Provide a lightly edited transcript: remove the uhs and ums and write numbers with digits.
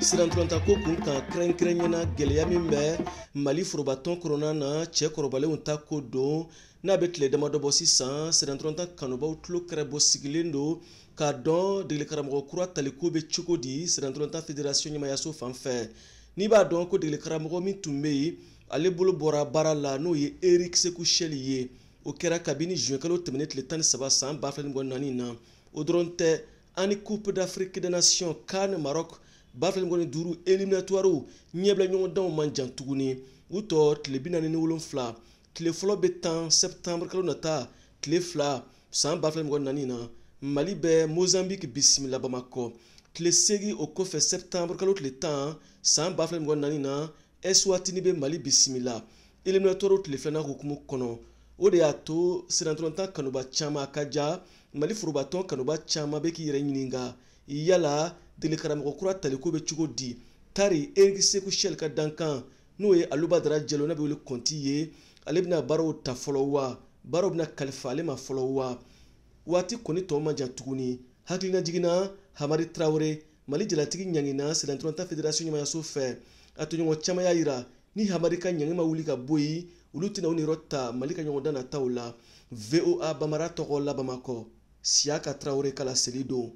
Sirantolatan ko kun kan, kɛrɛnkɛrɛnyana gɛlɛya min bɛ Mali forobatɔn kɔnɔna na, cɛkɔrɔbalenw ta ko don n'a bɛ tile damadɔ bɔ sisan. Sirantolatan kanubaw tulo kɛrɛ bɔ sigilen don k'a dɔn degeli karamɔgɔ kura taliko bɛ cogo di sirantolatan fédération ɲɛmayaso fan fɛ. N'i b'a dɔn ko degeli karamɔgɔ min tun bɛ yen, ale bolo bɔra baara la, n'o ye Eric Sekou Chelle ye, o kɛra kabini juin kalo tɛmɛnen tile 13 san 2024 na. O dɔrɔn tɛ, ani Coupe d'Afrique des Nations CAN Maroc 2025 éliminatoire ɲɛbila ɲɔgɔndanw man jan tuguni, u tɔ tile 47. Tile fɔlɔ bɛ tan septembre kalo nata tile 2 san 2024 na, Mali bɛ Mozambique bisimila Bamakɔ. Tile 8 o kɔfɛ, septembre kalo tile 10 san 2024 na, Eswatini bɛ Mali bisimila éliminatoire tile filanan hukumu kɔnɔ. O de y'a to sirantolatan kanuba caman ka ja, Mali forobatɔn kanuba caman bɛ k'i yɛrɛ ɲininka yala degeli karamɔgɔ kura taliko bɛ cogo di. Tari Eric Sekou Chelle ka dankan, n'o ye Aluba Dara Jalo, n'a bɛ wele Kɔnti ye, ale bɛna baaraw ta fɔlɔ wa baaraw bɛna kalifa ale ma fɔlɔ wa? Waati kɔni tɔ man jan tuguni. Hakilina jiginna, Hamari Tarawele, Mali jalatigi, ɲangina sirantolatan fédération ɲɛmayaso fɛ. A tɔɲɔgɔn caman y'a yira ni Hamari ka ɲangi ma wuli ka bɔ yen, olu tɛna u niyɔrɔ ta Mali ka ɲɔgɔndan nataw la. VOA Bamara tɔgɔ la Bamakɔ, Siyaka Tarawele ka laseli don.